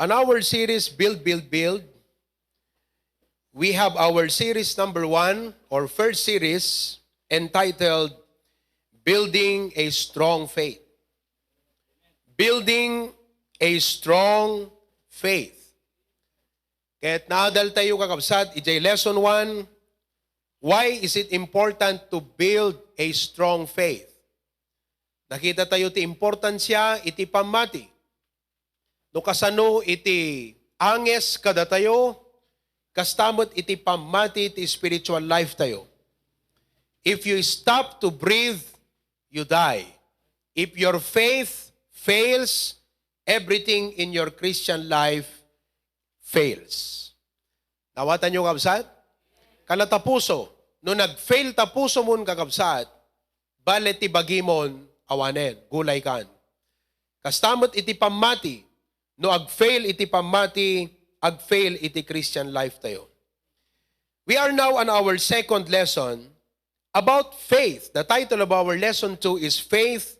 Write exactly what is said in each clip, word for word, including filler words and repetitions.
On our series, Build, Build, Build, we have our series number one, or first series, entitled Building a Strong Faith. Building a Strong Faith. Ket naadal tayo, kakabsat, ijay lesson one, why is it important to build a strong faith? Nakita tayo ti importansya iti pammati. No kasano iti anges kadatayo, kasta met iti pammati ti spiritual life tayo. If you stop to breathe, you die. If your faith fails, everything in your Christian life fails. Nawatanyo, kabsat? Kalatapuso, no nag-fail ta pusomon, kakabsat, bale ti bagimon, awanen, gulaykan. Kasta met iti pammati, no ag-fail iti pammati, ag-fail iti Christian life tayo. We are now on our second lesson about faith. The title of our lesson two is Faith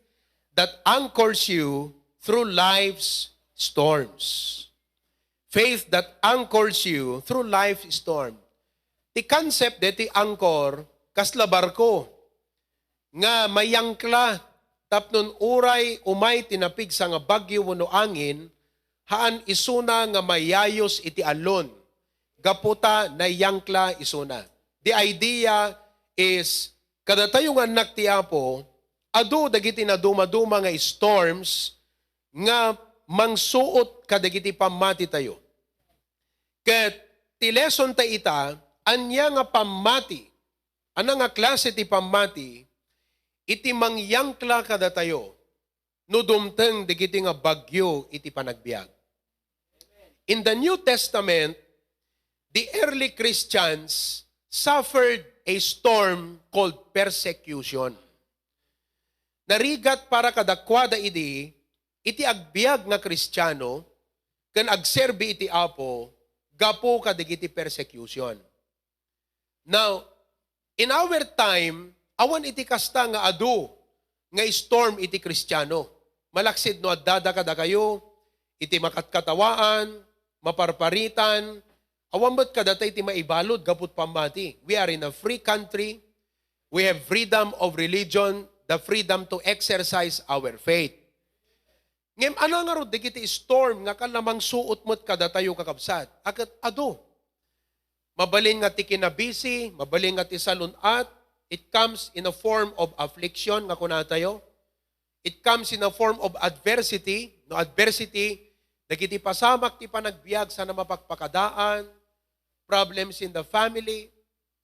That Anchors You Through Life's Storms. Faith that anchors you through life's storm. Ti concept deti anchor, kasla barko nga mayangkla tapno uray umay ti napigsa nga bagyo wenno angin, haan isuna nga mayayos iti allon, gapu ta nayangkla isuna. The idea is, kadatayo nga annak ti Apo, adu dagiti nadumaduma nga storms nga mangsuot kadagiti pammati tayo. Ket ti lesson ta ita, ania nga pammati, ania nga klase ti pammati iti mangyangkla kadatayo no dumteng dagiti nga bagyo iti panagbiag? In the New Testament, the early Christians suffered a storm called persecution. Narigat para kadakuada idi iti agbiag nga Kristiano ken agserbi iti Apo gapu kadagiti persecution. Now, in our time, awan iti kasta nga adu nga storm iti Kristiano. Malaksid no addada kadakayo iti makatkatawaan, maparparitan, awan met kadata iti maibalud gapu ti pammati. We are in a free country. We have freedom of religion, the freedom to exercise our faith. Ngem ania ngarud dagiti storm nga kasla mangsuot met kadatayo, kakabsat? Ket adu. Mabalin nga ti kinabisi, mabalin nga ti salun-at, it comes in a form of affliction nga kunatayo. It comes in a form of adversity. No adversity, dagiti pasamak ti panagbiag sana mapakpakadaan, problems in the family,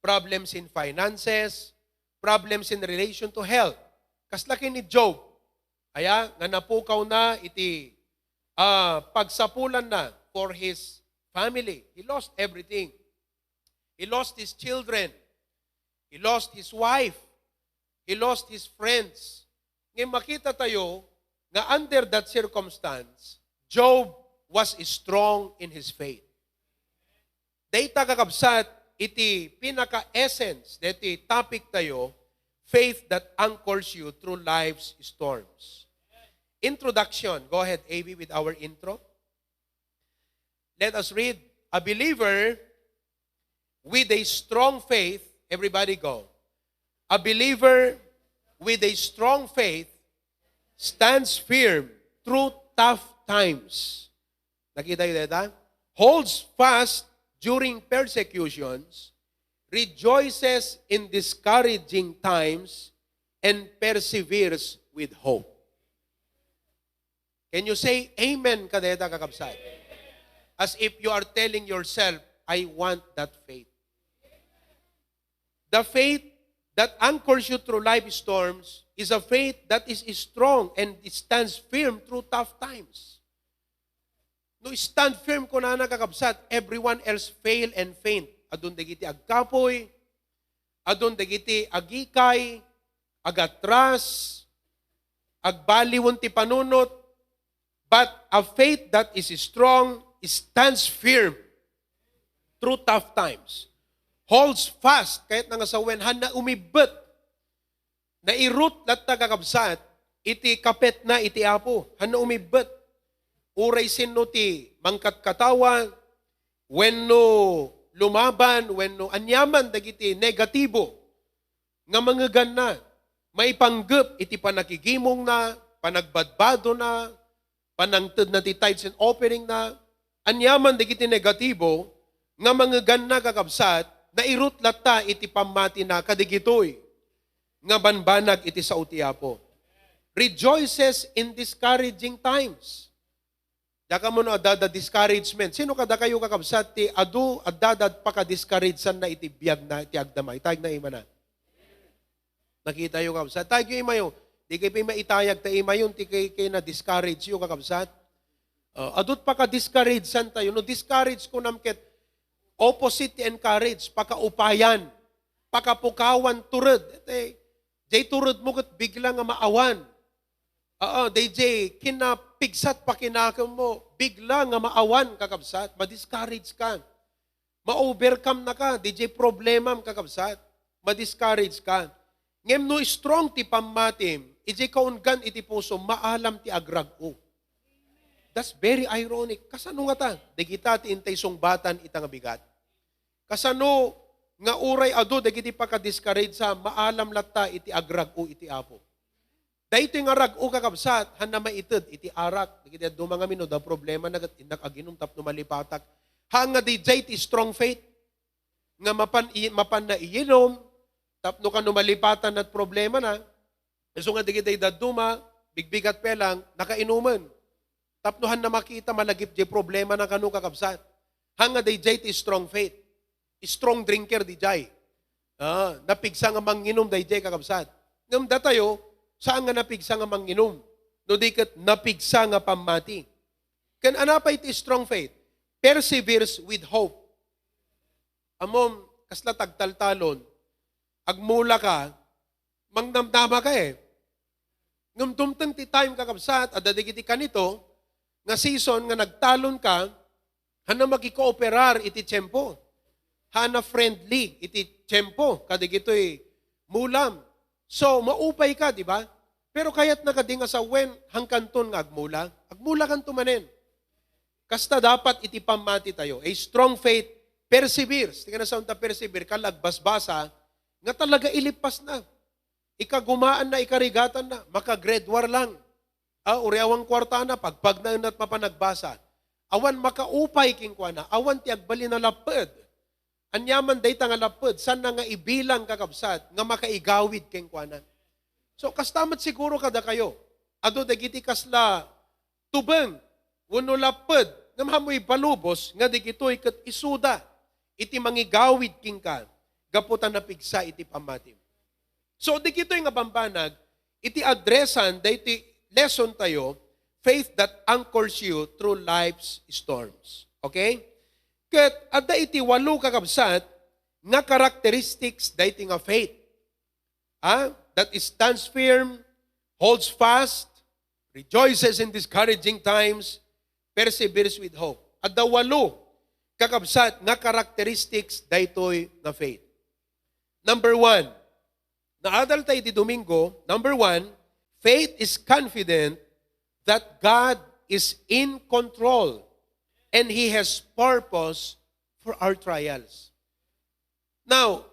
problems in finances, problems in relation to health. Kasla ken ni Job, aya nga napukawna iti, ah, pagsapulanna for his family. He lost everything. He lost his children. He lost his wife. He lost his friends. Ngem makita tayo nga under that circumstance, Job was strong in his faith. Dayta, kakabsat, iti pinaka-essence deti topic tayo, faith that anchors you through life's storms. Introduction. Go ahead, A V, with our intro. Let us read. A believer with a strong faith, everybody go. A believer with a strong faith stands firm through tough times. Nakita niyo deta? Holds fast during persecutions, rejoices in discouraging times, and perseveres with hope. Can you say amen kadeta, kakabsat? As if you are telling yourself, "I want that faith." The faith that anchors you through life storms is a faith that is strong and it stands firm through tough times. No stand firm kunana, kakabsat, everyone else fail and faint. Adun dagiti agkapuy, adun dagiti agikay, agatras, agbaliwen ti panunot, but a faith that is strong stands firm through tough times, holds fast, kayatna nga sawen, hanna umibbet. Nairut latta, kakabsat, iti kapetna iti Apo, hanna umibbet. uray sinno ti mangkatkatawa, wenno lumaban, wenno aniaman dagiti negatibo nga mangeganna, maipanggep iti pannakigimongna, panagbadbadona, panangtedna ti tithes and offering na, aniaman dagiti negatibo nga mangeganna, kakabsat, nairut latta iti pammatina kadigitoy nga banbanag iti sao ti Apo. Rejoices in discouraging times. Diak ammo no adda da discouragement. Sino kadakayo, kakabsat, ti adu, adda da pakadiscourageanna iti biagna, iti agdama? Itayegna imana. Nakita yo, kabsat? Tayegyo imayo. Di kayo pay maitayag ta imayon ti kay, kay na-discourage yo, kakabsat. Uh, adut pakadiscouragean tayo. No discourage ko nam ket opposite ti encourage, pakaupayan, pakapukawan, tured. Ete, jay tured mo ket bigla nga maawan. Oo, dayjay kinapigsat pakinakem mo, bigla nga maawan, kakabsat, ma-discourage ka. Ma-overcome na ka, dayjay problemam, kakabsat. Ma-discourage ka. Ngem no strong ti pammatim, ijay kaunggan iti puso, maalam ti agrag-o. That's very ironic. Kasano ngata? Dagita ti intay sungbatan ita nga bigat. Kasano nga uray adu dagiti pakadiscourage, maalam latta iti agrag-o iti Apo. Daytoy nga rag-o, kakabsat, hanna maited iti arak. Dagiti dadduma ngamin, no, da problema na ket innak aginum tapno malipatak. Haan nga dijay ti strong faith nga mapan, i-, mapan na iyinom, tapno kano malipatan na problema na. Isu nga dagiti dadduma, bigbigat pay lang, nakainumen. Tapno hanna makita malagip di problema na kano, kakabsat. Haan nga dijay ti strong faith. Strong drinker dijay. Ah, napigsa nga manginum dayjay, kakabsat. Ngem datayo, saan nga napigsa nga manginum? No di ket napigsa nga pammati. Ken ania pay ti strong faith? Perseveres with hope. Ammom, kasla tagtaltalon, agmula ka, mangnamnama ka eh. Ngem dumteng ti time, kakabsat, adda dagiti kanito nga season nga nagtalon ka, hanna makikooperar iti tiempo. Hanna friendly iti tiempo kadagitoy mulam. So, maupay ka, di ba? Pero kayatna kadi nga sawen, hangkanton nga agmula? Agmula kanto manen. Kasta dapat iti pammati tayo. A strong faith perseveres. Ti kanasaon ta persevere, kala agbasbasa, nga talaga ilipas na. Ikagumaan na, ikarigatan na, maka-grade war lang. Ah, uri awan kuartana, pagpagnaen na at mapanagbasa. Awan makaupay kenkuana, awan ti agbalin a lapped. Aniaman dayta nga lapped, saan na nga ibilang, kakabsat, nga makaigawid kenkuana. So, kasta met siguro kadakayo, adu dagiti kasla tubeng wenno lapped nga maammoy balubos nga dagitoy ket isuda iti mangigawid kenka gapu ta napigsa iti pammatim. So, dagitoy nga bambanag iti addressan daytoy lesson tayo, faith that anchors you through life's storms. Okay? Ket adda iti walo, kakabsat, nga characteristics daytoy nga faith. Ah, that stands firm, holds fast, rejoices in discouraging times, perseveres with hope. Adda walo, kakabsat, nga characteristics daytoy nga faith. Number one, naadal ta iti Domingo, number one, faith is confident that God is in control and He has purpose for our trials. Now,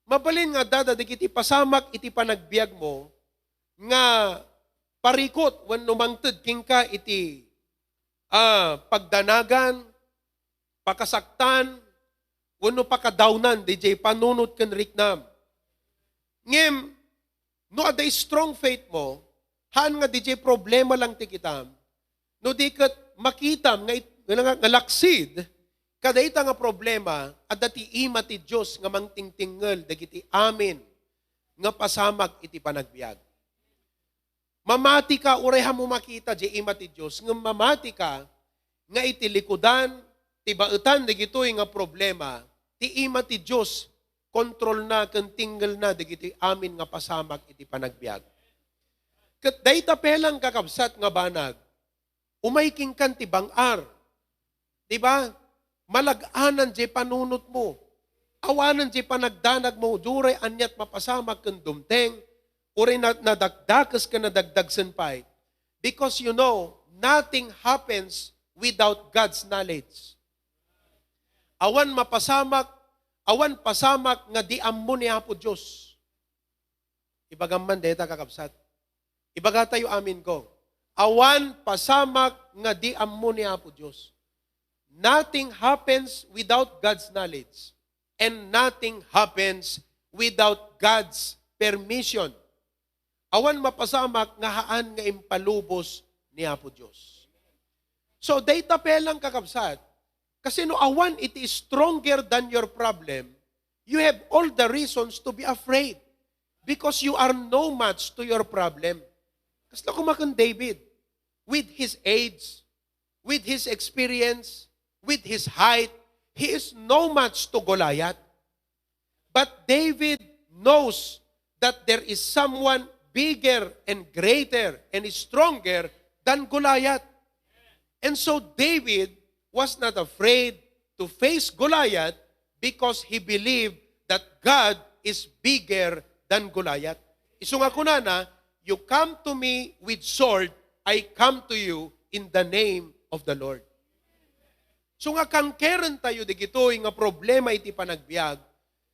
mabalin nga adda dagiti pasamak iti panagbiagmo nga parikut wenno mangted kenka iti, ah, pagdanagan, pakasaktan, wenno pakadawnan dayjay panunot ken riknam. Ngem, no adda strong faith mo, haan nga dayjay problema lang ti kitam, no di ket makitam nga it-, nga, nga laksid kadayta nga problema, adda ti ima ti Dios nga mangtingtingngel dagiti amin nga pasamak iti panagbiag. Mamati ka, uray haan mo makita diay ima ti Dios, ngem mamati ka nga iti likudan, ti baetan dagitoy nga problema, ti ima ti Dios, kontrolna ken tingngelna dagitoy amin nga pasamak iti panagbiag. Ket dayta pay lang, kakabsat, nga banag, umay kenkan ti bang-ar. Di ba? Malag-anan diay panunotmo. Awanen diay panagdanagmo, uray aniat mapasamak ken dumteng, uray na-, nadakdakes ken nadagdagsen pay. Because, you know, nothing happens without God's knowledge. Awan mapasamak, awan pasamak nga di ammo ni Apo Dios. Ibagam man deta, kakabsat. Ibagatayo amin ko. Awan pasamak nga di ammo ni Apo Dios. Nothing happens without God's knowledge, and nothing happens without God's permission. Awan mapasamak nga haan nga impalubos ni Apo Dios. So, dayta pay lang, kakabsat, kasi no awan iti stronger than your problem, you have all the reasons to be afraid because you are no match to your problem. Kasla koma ken David, with his age, with his experience, with his height, he is no match to Goliath. But David knows that there is someone bigger and greater and stronger than Goliath. And so David was not afraid to face Goliath because he believed that God is bigger than Goliath. Isu nga kunana, "You come to me with sword, I come to you in the name of the Lord." So nga, kankeren tayo digitoy nga problema iti panagbiag,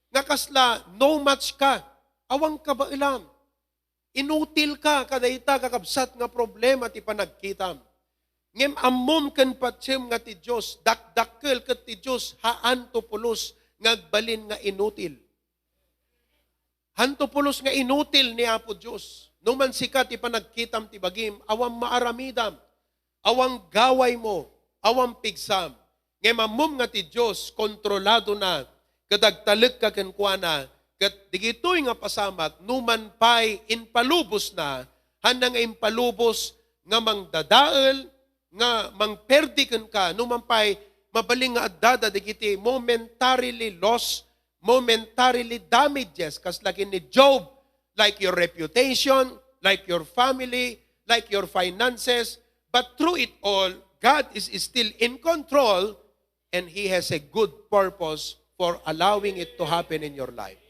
nga kasla no match ka, awan ka baelam. Inutil ka kadayta, kakabsat, nga problema ti panagkitam. Ngem ammom ken patiem nga ti Dios, dakdakkel ket ti Dios, haanto pulos nga agbalin nga inutil. Haanto pulos nga inutil ni Apo Dios. No man sika ti panagkitam ti bagim, awan maaramidam, awan gawaymo, awan pigsam. Ngem ammom nga ti Dios, kontroladona, ket agtalekka kenkuana, ket digitoy nga pasamak, no man pay impalubosna, haanna nga impalubos nga mangdadael, nga mangperdi kenka, no man pay mabalin nga addada dagiti momentarily loss, momentarily damages, kasla ken ni Job, like your reputation, like your family, like your finances. But through it all, God is still in control and He has a good purpose for allowing it to happen in your life.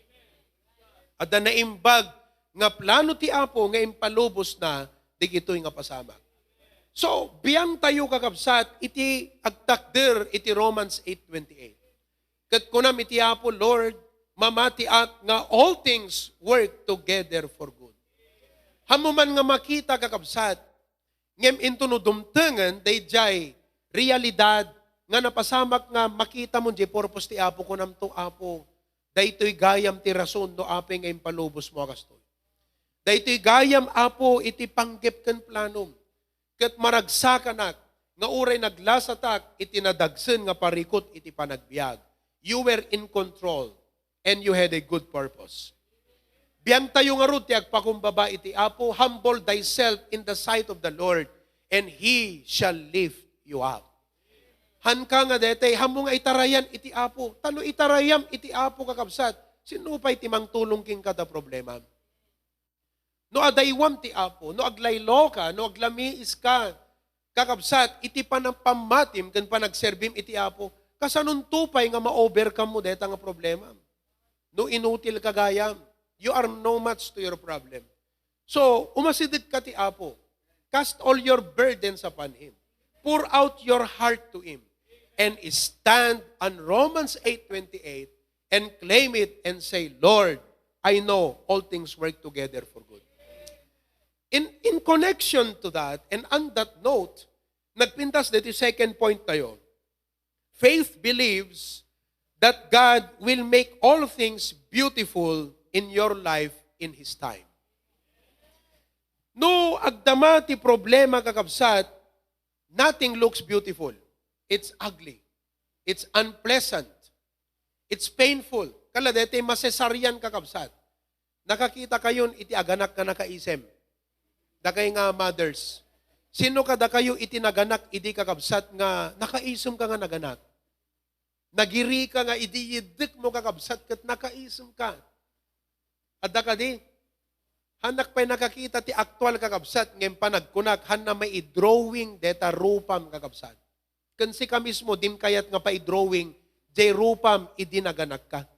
Adda naimbag nga plano ti Apo nga impalubosna digitoy nga pasamak. So, biangtayo, kakabsat, iti agtakder iti Romans eight twenty-eight. Ket kunam iti Apo, "Lord, mamatiak nga all things work together for good." Ammom man nga makita, kakabsat, ngem intono dumtengen daydiay realidad nga napasamak nga makitam diay purpose ti Apo, kunamto, "Apo, daytoy gayam ti rason no apay nga impalubosmo a kastoy. Daytoy gayam, Apo, iti panggep ken planom." Ket maragsakanak nga uray naglasatak iti nadagsen nga parikut iti panagbiag, you were in control and you had a good purpose. Biangtayo ngarud ti agpakumbaba iti Apo, "Humble thyself in the sight of the Lord, and He shall lift you up." Haanka nga daytoy, ammom nga itarayan iti Apo. Ta no itarayam iti Apo, kakabsat, sino pay ti mangtulong kenka ta problemam? No adaywam ti Apo, no aglaylo ka, no aglamiis ka, kakabsat, iti panagpammatim ken panagserbim iti Apo, kasanonto pay nga ma-overcome mo dayta nga problema? No inutil ka gayam, you are no match to your problem. So, umasideg ka ti Apo. Cast all your burdens upon Him. Pour out your heart to Him. And stand on Romans eight twenty-eight and claim it and say, "Lord, I know all things work together for good." In, in connection to that, and on that note, nagpintas dito second point tayo. Faith believes that God will make all things beautiful in your life in His time. No agdama ti problema, kakabsat, nothing looks beautiful. It's ugly. It's unpleasant. It's painful. Kala daytoy masesarian, kakabsat. Nakakita kayon iti aganak nga nakaisem? Dakay nga mothers. Sino kadakayo iti naganak idi, kakabsat, nga nakaisem ka nga naganak? Nagiri ka nga idi yiddek mo, kakabsat, ket nakaisem ka. Adda kadi? Hannak pay nakakita ti aktual, kakabsat, ngem panagkunak, hanna maidrawing deta rupam, kakabsat. Ken sika mismo, dim kayat nga paidrawing jay rupam idi naganakka.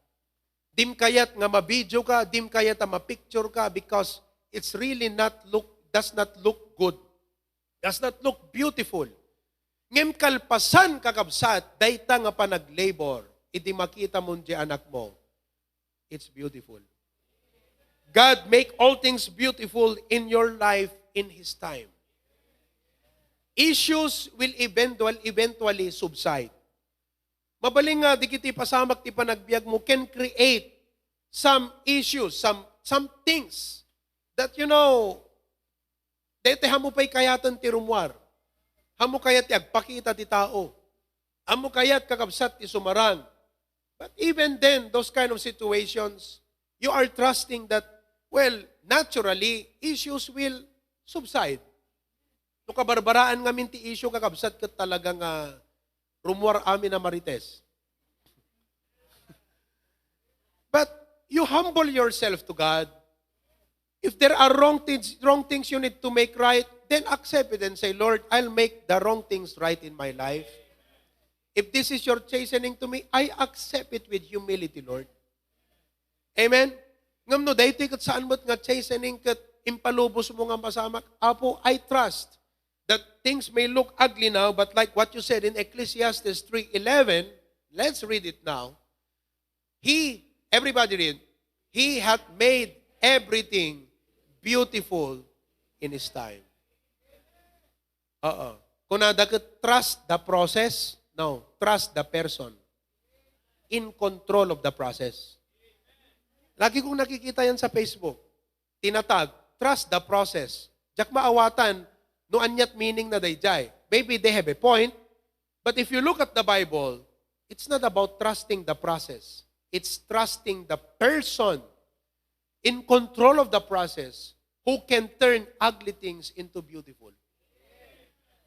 Dim kayat nga mabidio ka, dim kayat a mapicture ka because it's really not look, does not look good. Does not look beautiful. Ngem kalpasan, kakabsat, dayta nga panaglabor, idi makitamon diay anakmo, it's beautiful. God make all things beautiful in your life in His time. Issues will eventual-, eventually subside. Mabalin nga, dagiti pasamak ti panagbiagmo can create some issues, some, some things that, you know, daytoy ammo pay kayaten ti rummuar. Ammo kayat ti agpakita ti tao. Ammo kayat, kakabsat, ti sumarang. But even then, those kind of situations, you are trusting that, well, naturally, issues will subside. No kabarbaraan ngamin ti issue, kakabsat, ket talaga nga rummuar amin a marites. But you humble yourself to God. If there are wrong things, wrong things you need to make right, then accept it and say, "Lord, I'll make the wrong things right in my life. If this is your chastening to me, I accept it with humility, Lord." Amen? Ngem no daytoy ket saan met nga chastening ket impalubos mo nga masamak, "Apo, I trust that things may look ugly now, but like what you said in Ecclesiastes three eleven, let's read it now. He, everybody read, He hath made everything beautiful in His time." Oo. Kunada ket, "Trust the process." No, trust the person in control of the process. Lagi kong nakikita yan sa Facebook. Tinatag, "Trust the process." Diak maawatan no aniat meaning na daydiay. Maybe they have a point, but if you look at the Bible, it's not about trusting the process. It's trusting the person in control of the process who can turn ugly things into beautiful.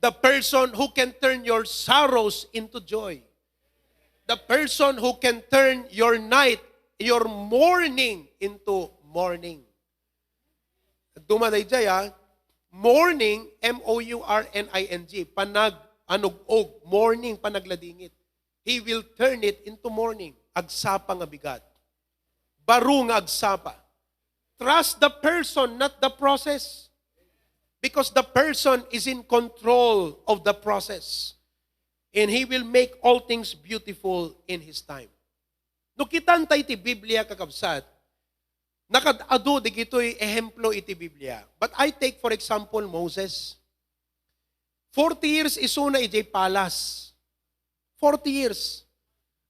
The person who can turn your sorrows into joy. The person who can turn your night, your mourning into morning. Duma daydiay, ah. Mourning, M O U R N I N G, panag-anug-og, mourning, panagladingit. He will turn it into morning. Agsapa nga bigat. Baro nga agsapa. Trust the person, not the process. Because the person is in control of the process. And He will make all things beautiful in His time. No kitan tay ti Biblia, kakabsat, nakad-adu digitoy ehemplo iti Biblia. But I take, for example, Moses. Forty years isuna idiay palas. Forty years.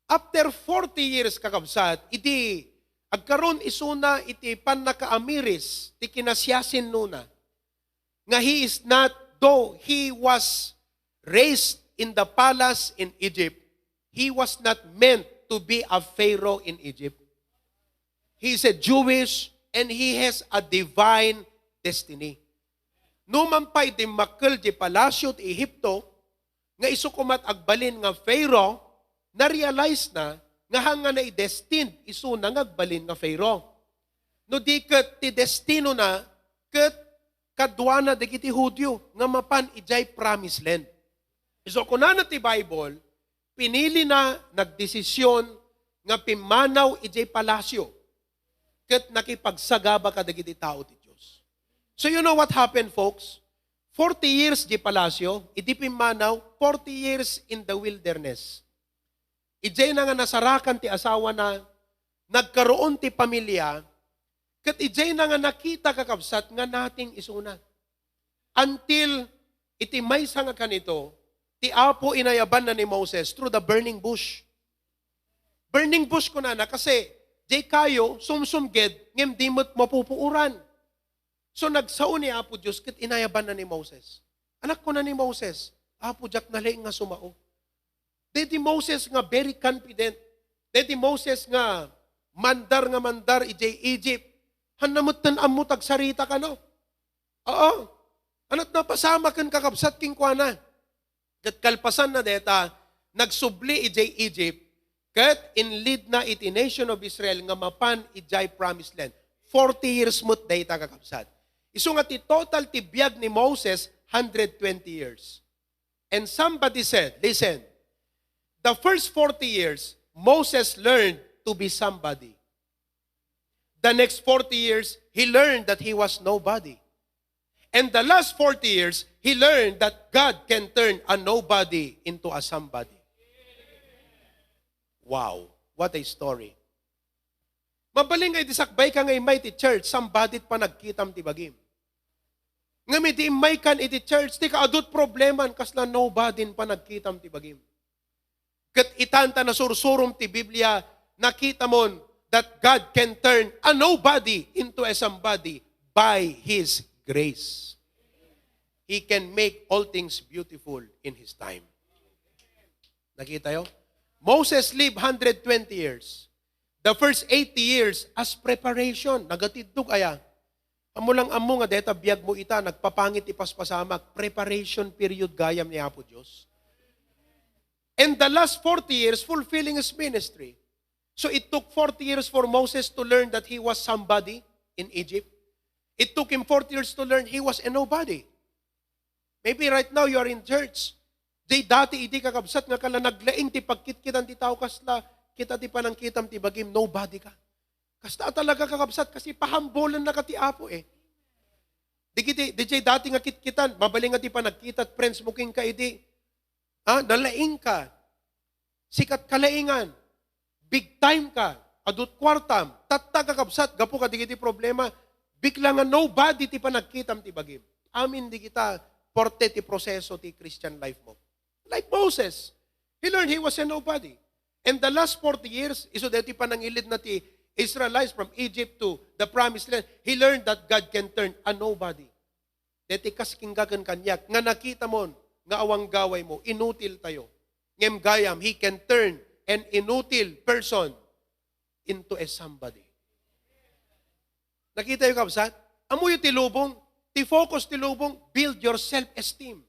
After forty years, kakabsat, idi agkaron isuna iti pannakaamiris ti kinasiasinnona, nga he is not, though he was raised in the palace in Egypt, he was not meant to be a Pharaoh in Egypt. He is a Jewish and he has a divine destiny. Numan pay dimmakkel di palasyo ti Ehipto, nga isu koma ti agbalin nga Pharaoh, na-realize na nga hangngana i destined isuna nga agbalin nga Pharaoh. No di ket ti destinona ket kaduana dagiti Judio nga mapan idiay promised land. Isu kunana ti Bible, pinilina, nagdesisyon nga pimmanaw idiay palasyo ket nakipagsagaba kadagiti tao ti Dios. So you know what happened, folks? Forty years di palasyo, idi pimmanaw, forty years in the wilderness. Idiay na nga nasarakan ti asawana, nagkaroon ti pamilia, ket idiay na nga nakita, kakabsat, nga nothing isuna. Until iti maysa nga kanito, ti Apo inayabanna ni Moses through the burning bush. Burning bush kunana kasi, diay kayo, sumsumged, ngem di met mapupuoran. So nagsao ni Apo Dios ket inayabanna ni Moses. Anak, kuna ni Moses, "Apo, diak nalaing nga sumao." Daydi Moses nga very confident. Daydi Moses nga mandar nga mandar idiay Egypt. Hanna metten ammo ti agsarita kano. Oo. Aniat napasamak ken kakabsat kenkuana. Ket kalpasanna dayta, nagsubli idiay Egypt, ket inleadna iti nation of Israel nga mapan idiay promised land. Forty years met dayta, kakabsat. Isu nga ti total ti biag ni Moses, hundred twenty years. And somebody said, listen, the first forty years, Moses learned to be somebody. The next forty years, he learned that he was nobody. And the last forty years, he learned that God can turn a nobody into a somebody. Wow, what a story. Mabalin nga idi sakbay ka nga immay ti church, somebody panagkitam ti bagim. Ngem idi immay kan iti church, ti kaadut probleman, kasla nobody panagkitam ti bagim. Ket itan ta nasursurom ti Biblia, nakitamon that God can turn a nobody into a somebody by His grace. He can make all things beautiful in His time. Nakita yo? Moses lived hundred twenty years. The first eighty years as preparation. Nagatiddog aya? Ammo lang ammo nga deta biag mo ita, nagpapangit ti paspasamak. Preparation period gayam ni Apo Dios. And the last forty years, fulfilling his ministry. So it took forty years for Moses to learn that he was somebody in Egypt. It took him forty years to learn he was a nobody. Maybe right now you are in church. Di dati idi kakabsat nga kala naglaing ti pagkitkitan ti tao kasla, kita ti panangkitam ti bagim, nobody ka. Kasta talaga kakabsat kasi pahambulan na ka ti Apo eh. Di kiti, di jay dati nga kitkitan, mabalin nga ti panagkitat, friends mo king ka idi. Ha? Nalaing ka. Sikat kalaingan. Big time ka. Adut kuartam. Tatta kakabsat, gapu ka digiti problema. Bigla nga nobody ti panagkitam ti bagim. Amin di kita parte ti proseso ti Christian life mo. Like Moses, he learned he was a nobody. And the last forty years, isu deti panangilid na ti Israelites from Egypt to the promised land, he learned that God can turn a nobody. Deti kas kingga ken kaniak, nga nakita mon, nga awang gaway mo, inutil tayo. Ngem gayam, he can turn an inutil person into a somebody. Nakita yo, kabsat? Ammoyo ti lubong, ti focus ti lubong, build your self-esteem.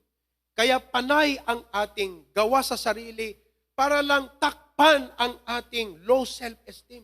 Kaya panay ang ating gawa sa sarili para lang takpan ang ating low self-esteem.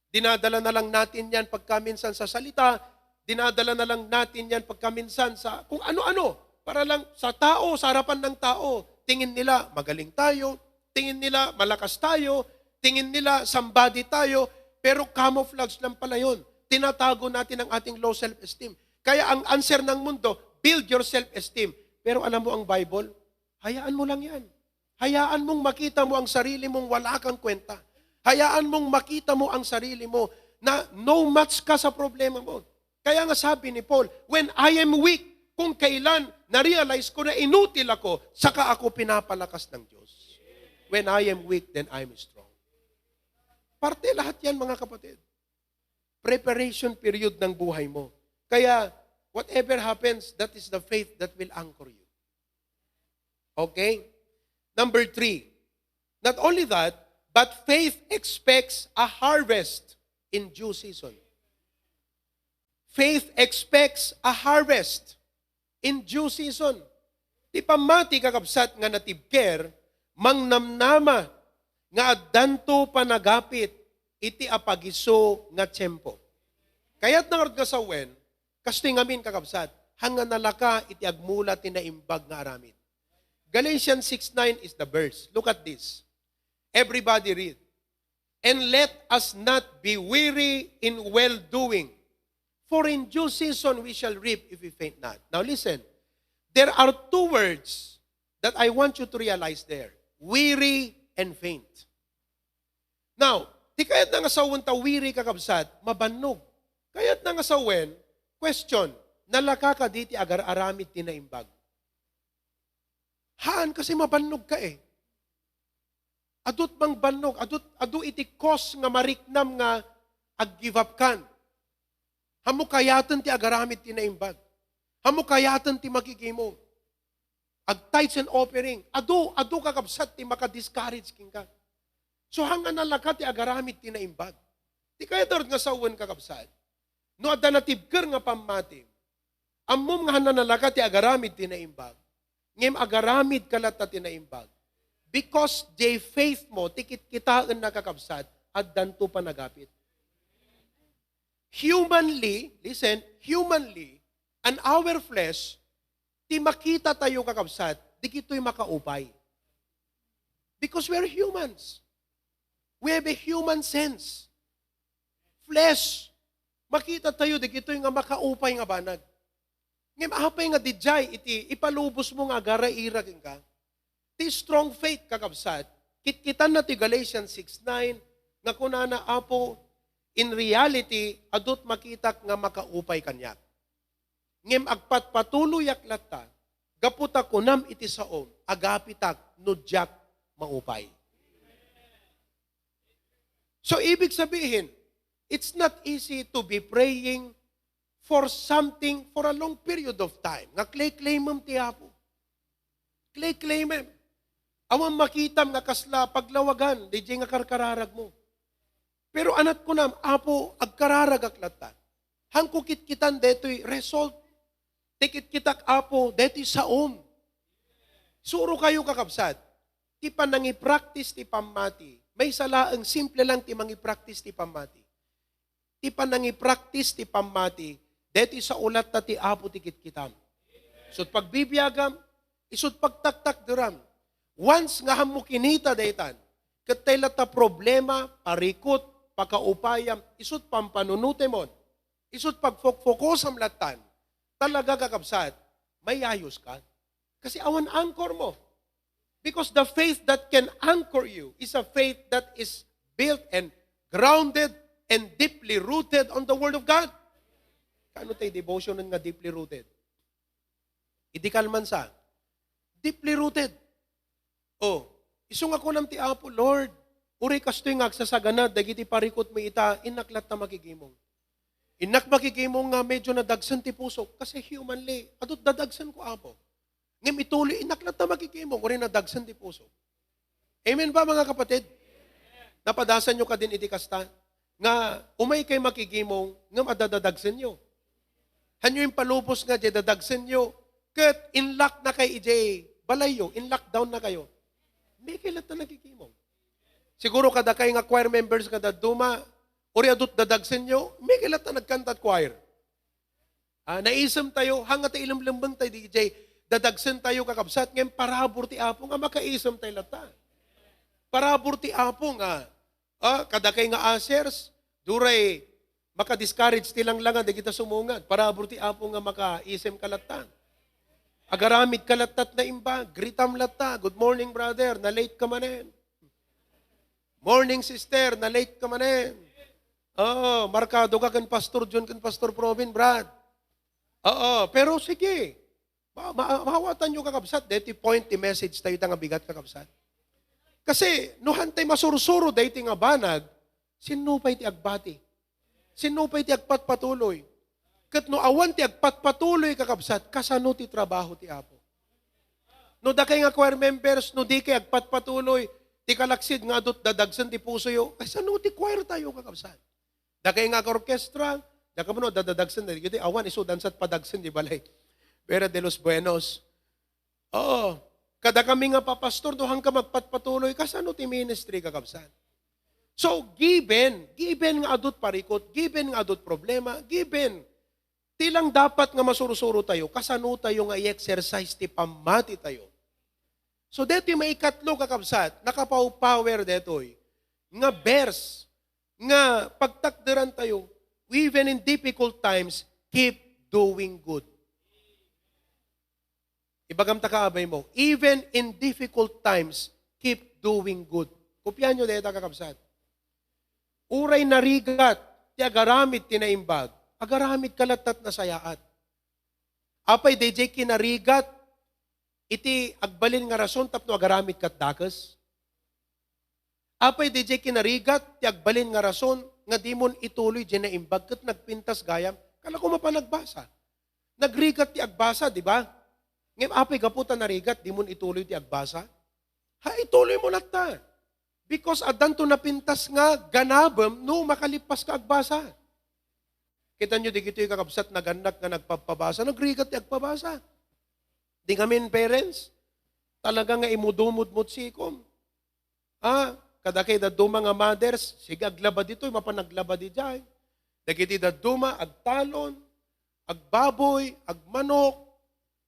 Dinadala na lang natin yan pagkaminsan sa salita, dinadala na lang natin yan pagkaminsan sa kung ano-ano. Para lang sa tao, sa harapan ng tao, tingin nila magaling tayo, tingin nila malakas tayo, tingin nila somebody tayo, pero camouflage lang pala yun. Tinatago natin ang ating low self-esteem. Kaya ang answer ng mundo, build your self-esteem. Pero alam mo ang Bible, hayaan mo lang yan. Hayaan mong makita mo ang sarili mong wala kang kwenta. Hayaan mong makita mo ang sarili mo na no match ka sa problema mo. Kaya nga sabi ni Paul, "When I am weak," kung kailan na-realize ko na inutil ako, saka ako pinapalakas ng Diyos. "When I am weak, then I am strong." Parte lahat yan, mga kapatid. Preparation period ng buhay mo. Kaya, whatever happens, that is the faith that will anchor you. Okay? Number three, not only that, but faith expects a harvest in due season. Faith expects a harvest in due season. Ti pammati, kakabsat, nga natibker, mangnamnama nga addanto panagapit iti apagiso nga tiempo. Kayat na ngarud nga sawen, kastoy ngamin, kakabsat, hanga nalaka iti agmula ti naimbag nga aramid. Galatians six nine is the verse. Look at this. Everybody read. "And let us not be weary in well-doing, for in due season we shall reap if we faint not." Now listen, there are two words that I want you to realize there. Weary and faint. Now, ti kayat na nga sawen ta weary, kakabsat, mabannog. Kayat na nga sawen, question, nalaka kadi ti agar-aramid ti naimbag? Haan, kasi mabannog ka eh. Adut mangbannog, adut, adu iti cause nga mariknam nga ag-give up kan. Ammo kayaten ti agaramid ti naimbag. Ammo kayaten ti makikimo. Ag-tithes and offering. Adu, adu kakabsat ti maka-discourage kenka. So, hanga nalaka ti agaramid ti naimbag. Ti kayat ngarud nga sawen, kakabsat. No adda natibker nga pammati, ammom nga hanga nalaka ti agaramid ti naimbag. Ngem agaramid ka latta ti naimbag. Because jay faith mo, ti kitkitaenna, kakabsat, addanto panagapit. Humanly, listen, humanly, and our flesh, ti makita tayo, kakabsat, digitoy makaupay. Because we're humans. We have a human sense. Flesh. Makita tayo, digitoy nga makaupay nga banag. Ngem apay nga didiay iti ipalubos mo nga agaraira kenka? Ti strong faith, kakabsat, kitkitan na ti Galatians six nine, nga kunana, "Apo, in reality, adut makitak nga makaupay kaniak. Ngem agpatpatuloyak latta, gapu ta kunam iti saom, agapitak no diak maupay." So, ibig sabihin, it's not easy to be praying for something for a long period of time. Nga claim-claimem ti Apo. Claim-claimem. Awan makitam nga kasla paglawagan, didiay nga karkararag mo. Pero anat kunam, "Apo, agkararagak latta. Hanko kitkitan detoy result. Ti kitkitak, Apo, detoy saom." Suro kayo, kakabsat. Ti panangipractice ti pammati, maysa laeng simple lang ti mangipractice ti pammati. Ti panangipractice ti pammati, detoy sao latta ti Apo ti kitkitam. Isut pagbibiagam, isut pagtaktakderam. Once nga hammo kinita daytan, ket tay latta problema, parikut, pakaupayam, isut pampanunutemon, isut pagfokfokosam lattan, talaga, kakabsat, mayayos ka. Kasi awan anchor mo. Because the faith that can anchor you is a faith that is built and grounded and deeply rooted on the Word of God. Kaano tay devotion nga deeply rooted? Idi kalman sa, deeply rooted. Oh, isu nga kunam ti Apo, "Lord, uray kastoy nga agsasagana dagiti parikutmi ita, innak latta makigimong. Innak makigimong nga medyo nadagsen ti pusok, kasi humanly, adut dadagsen ko, Apo. Ngem ituloy, innak latta makigimong, uray nadagsen ti pusok." Amen ba, mga kapatid? Napadasan nyo kadin iti kasta? Nga umay kay makigimong, ngem adda dadagsen nyo. Hanyo impalubos nga diay dadagsen nyo, ket inlock na kay idiay balayyo, in-lockdown na kayo. May kay latta nagigimong. Siguro kadakay nga choir members nga dadduma, uray adut dadagsen nyo, may kay latta nagkanta at choir. Ah, naisem tayo, hanga ta ilemlembeng tayo, didiay dadagsen tayo, kakabsat, ngem parabur ti Apo nga makaisem tayo latta. Parabur ti Apo nga, ah, kadakay nga ushers, duray maka-discourage ti langlangan, dagita sumungad. Parabur ti Apo nga makaisem ka latta. Agaramid ka latta ti naimbag, greetam latta, "Good morning, brother, na-late ka manen." "Morning, sister, na-late ka manen." Oo, markado ka ken Pastor John, ken Pastor Provin, Brad. Oo, pero sige. Ma-, ma-, maawatan nyo, kakabsat, deti point ti message tayo, ita nga bigat, kakabsat. Kasi, no hantay masursuro deti nga banag, sinno pay ti agbati? Sinno pay ti agpatpatuloy? Ket no awan ti agpatpatuloy, kakabsat, kasano ti trabaho ti Apo? No dakay nga choir members, no di kay agpatpatuloy, ti kalaksid nga adut dadagsen ti pusoyo, kasano ti choir tayo, kakabsat? Dakay nga orkestra, dakay no dadadagsen, dagiti awan, isu dansat padagsen di balay. Vera de los Buenos. Oo. Kada kami nga papastor, no, hangka magpatpatuloy, kasano ti ministry, kakabsat? So, given, given nga adut parikut, given nga adut problema, given, ti lang dapat nga masursuro tayo, kasano tayo nga i-exercise ti pammati tayo? So, detoy maikatlo, kakabsat, nakapower detoy nga verse, nga pagtakderan tayo, even in difficult times, keep doing good. Ibagam ta kaabay mo, even in difficult times, keep doing good. Kopian nyo deta, kakabsat. Uray narigat ti agaramid ti naimbag, agaramid ka latta ti nasayaat. Apay, daydiay kinarigat iti agbalin nga rason tapno agaramid kat dakes? Apay, daydiay kinarigat ti agbalin nga rason nga dimon ituloy diay naimbag ket nagpintas gayam? Kala ko mapanagbasa. Nagrigat ti agbasa, di ba? Ngem apay, gapu ta narigat, dimon ituloy ti agbasa? Ha, ituloy mo latta. Because addanto napintas nga ganabem no makalippas ka agbasa. Kita nyo, digitoy kakabsat, nagannak nga nagpabpabasa, nagrigat ti agpabasa. Di ngamin, parents, talaga nga imudumudmod sikom. Ah, kadakay dadduma nga mothers, sige, aglaba ditoy, mapan aglaba didiay. Dagiti dadduma, agtalon, agbaboy, agmanok,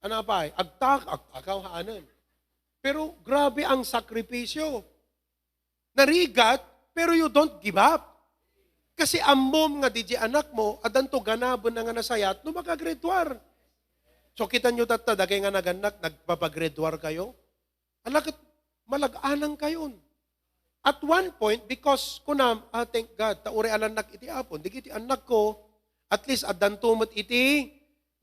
ano pa, agtak-, agtakaw, haanen. Pero grabe ang sakripisyo. Narigat, pero you don't give up. Kasi ammom nga didiay anak mo, addanto ganaben nga nasayaat no makagraduar. So, kita nyo tatta, dagay nga nagannak, nagpapagraduar kayo. Ala ket malag-anang kayon. At one point, because kunam, ah, thank God, ta uray alannak iti Apo. Dagiti annakko, at least, addanto met iti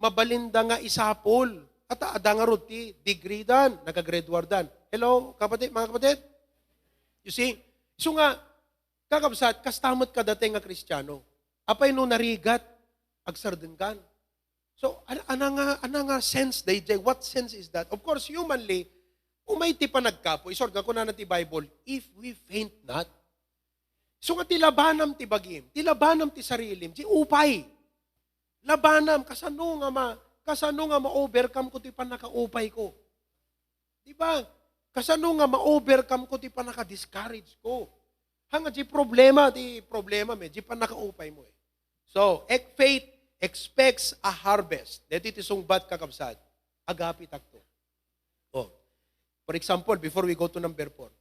mabalinda nga isapul. At adda ngarud ti degree dan, nagagraduar dan. Hello, kapatid, mga kapatid? You see? So nga, kakabsat, kasta met kadatayo nga Kristiano. Apay no narigat, agsardenggan. So, an-, ana nga, ana nga sense dayjay? What sense is that? Of course, humanly, umay ti panagkapo. Isod nga kunana ti Bible, "If we faint not." So nga ti labanam ti bagim, ti labanam ti sarilim, ti upay. Labanam, kasano nga ma-, kasano nga ma-overcome ko ti pannakaupay ko? Di ba? Kasano nga ma-overcome ko ti pannaka-discourage ko? Hanga di problema, di problema, may di pannakaupay mo eh. So, ek-, faith expects a harvest. Deti ti sungbat, kakabsat. Agapitakto. Oh. For example, before we go to number four,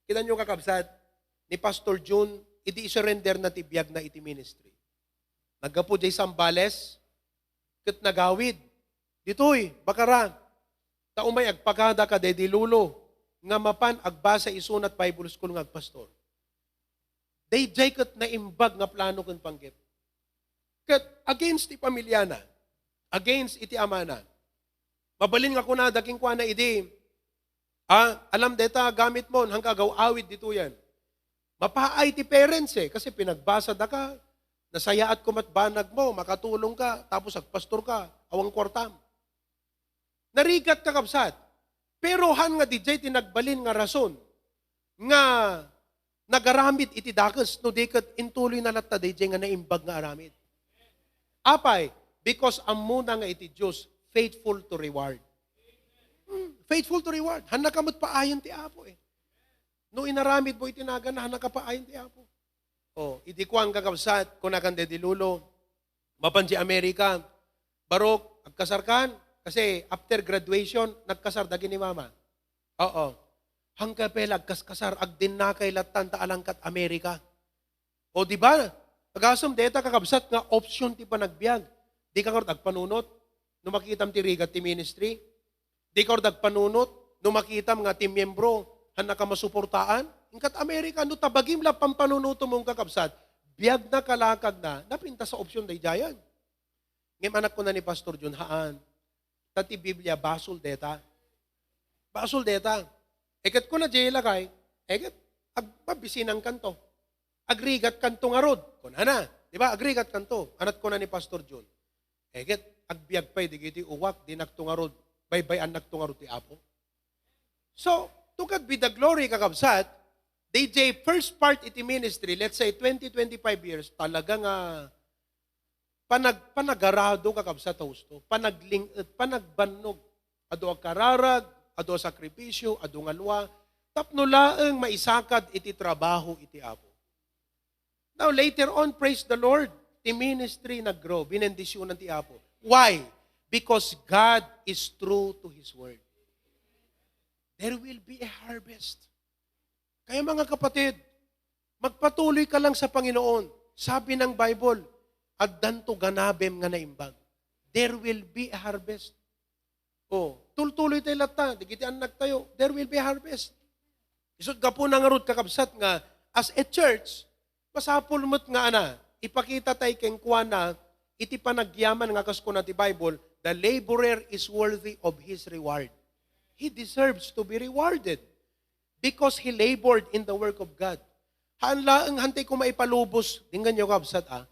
kita nyo, kakabsat, ni Pastor June, idi isurrender na ti biag na iti ministry. Naggapu jay Zambales, ket nagawid. Ditoy, Bacara. Ta umay agpakada ka daydi lolo, nga mapan agbasa isunat Bible school nga agpastor. Dayjay ket naimbag nga plano ken panggep. Ket against ti pamiliana, against iti amana. Mabalin nga kunada kenkuana idi, "Ah, alam deta gamit mo, hangka agaw-awid ditoyen." Mapaay ti parents eh, kasi pinagbasa da ka, nasayaat ko met banag mo, makatulong ka, tapos agpastor ka, awan kuartam. Narigat, kakabsat. Pero han nga dijay ti nagbalin nga rason nga nagaramid iti dakes, no di ket intuloy na latta dijay nga naimbag nga aramid. Apay, because ammona nga iti Dios, faithful to reward. Hmm, faithful to reward. Hanna ka met paayen ti Apo eh. No inaramid mo iti naganna, hanna ka paayen ti Apo. Oh, idi kuan, kakabsat, kunakan daydi lolo, mapan di Amerika, "Barok, agkasar kan?" Kasi after graduation, nagkasar dagiti mama. Oo. "Hangka pay la agkaskasar, agdinnakay lattan ta alangkat Amerika." O, di ba? Agasem deta, kakabsat, nga option ti panagbiag. Di ka ngarud agpanunot no makitam ti rigat ti ministry. Di ka ngarud agpanunot no makitam nga ti miyembro, hanna ka masuportaan. Inkat Amerika, no ta bagim la pampanunotem, kakabsat, biag na kalakag na, napintas a option daydiayan. Ngem anak, kuna ni Pastor Jun, "Haan. Ta ti Biblia, basol deta. Basol deta." Iket kuna jay lakay, iket ag-, mabisinang kanto. Agrigat kanto ngarud. Kunana, di ba? Agrigat kanto. Anat kuna ni Pastor Jun. Iket, agbiag pay digiti uwak, di nakto ngarud. Baybay-an nakto ngarud ti Apo. So, to God be the glory, kakabsat, D J, first part iti ministry, let's say twenty, twenty-five years, talaga nga panag-, panagarado, kakabsat, husto, panagling-et, panagbannog, adu a kararag, adu a sakripisyo, adu nga lua, tapno laeng maisakad iti trabaho iti Apo. Now, later on, praise the Lord, ti ministry naggrow, binendisyunan ti Apo. Why? Because God is true to His word. There will be a harvest. Kaya, mga kapatid, magpatuloy ka lang sa Panginoon. Sabi ng Bible, "Addanto ganabem nga naimbag." There will be a harvest. Oh, tultuloy tayo latta, dagiti annak tayo, there will be harvest. Isut gapu na ngarud, kakabsat, nga as a church, masapul met nga ana, ipakita tayo kenkuana iti panagyaman nga kas kuna ti Bible, "The laborer is worthy of his reward." He deserves to be rewarded because he labored in the work of God. Haan laeng hantay ko maipalubos, dinggan niyo, kabsat, ah.